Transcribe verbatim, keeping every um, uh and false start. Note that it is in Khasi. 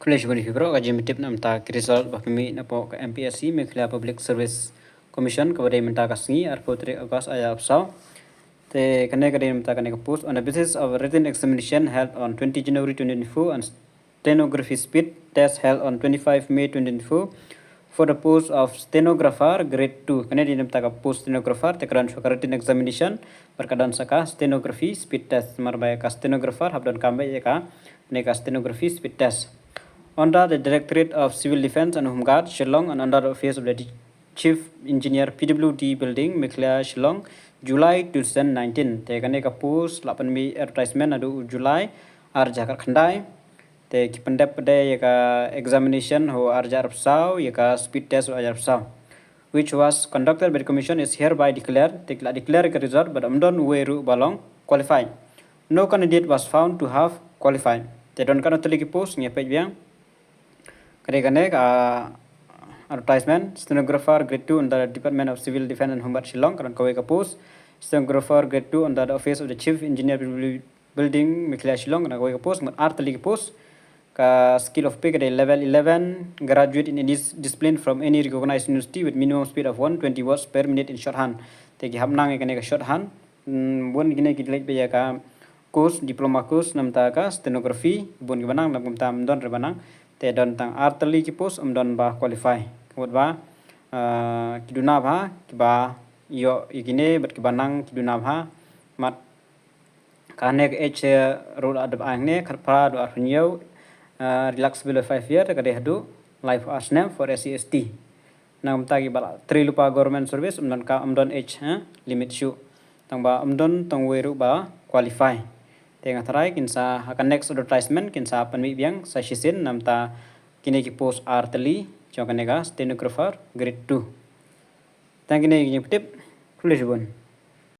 Khublei shibun ïa phi baroh, ka jingpyntip namar ka result ba pynmih napoh ka M P S C, Meghalaya Public Service Commission, kaba dei mynta ka sngi, arphew tarik August, ar hajar arphew saw. Te kane ka dei namar kane ka post: on the basis of written examination held on twenty January twenty twenty-four and stenography speed test held on twenty-five May twenty twenty-four for the post of stenographer grade two. Kane dei namar ka post stenographer, te ka don shuwa ka written examination bad ka don sa ka stenography speed test. Namar ba ïa ka stenographer hap donkam beit ïa kane ka stenography speed test. Under the Directorate of Civil Defence and Home Guard, Shillong, and under the office of the Chief Engineer, P W D Building, Meghalaya, Shillong, July two thousand nineteen. Te kane ka post la pynmih advertisement naduh u July ar hajar khatkhyndai. Te ki pyndep pat de ïa ka examination ha u ar hajar arphew saw, ïa ka speed test ha u ar hajar arphew saw, which was conducted by the commission, is hereby declared. Te ki la declare ka result bad ym don uwei ruh ba long qualified. No candidate was found to have qualified. Te don katno tylli ki post, ngin ïa peit biang. Ka dei kane ka advertisement: stenographer grade two under the Department of Civil Defence and Home Guard, Shillong, ka don kawei ka post. Stenographer grade two under the office of the Chief Engineer, P W D Building, Meghalaya, Shillong, ka don kawei ka post. Mut ar tylli ki post. Ka scale of pay ka dei level eleven, graduate in any dis-, discipline from any recognized university with minimum speed of one twenty words per minute in shorthand. Te ki hap nang ïa kane ka shorthand. Hmm, bun kine ki leit beit ïa ka course, diploma course namar ka stenography, bun kiba nang, namar kumta ym don re ba nang. Te don tang ar tylli ki post, ym don ba qualify. Ka mut ba, ah, ki duna bha kiba ïoh ïa kine bad kiba nang ki duna bha. Namar kane ka age ruh la dep ai hangne, khatphra haduh arphew hynñiew, ah, relaxable five year, ka dei haduh laiphew ar snem for S C S T. Namar kumta kiba la trei lypa government service ym don ka, ym don age, eh, limit shuh. Tang ba ym don tang uwei ruh ba qualify. Te nga tharai kin sa ha ka next advertisement kin sa pynmih biang sa shisien namar kine ki post ar tylli jong kane ka stenographer grade two. Tang kine ki jingpyntip. Khublei shibun.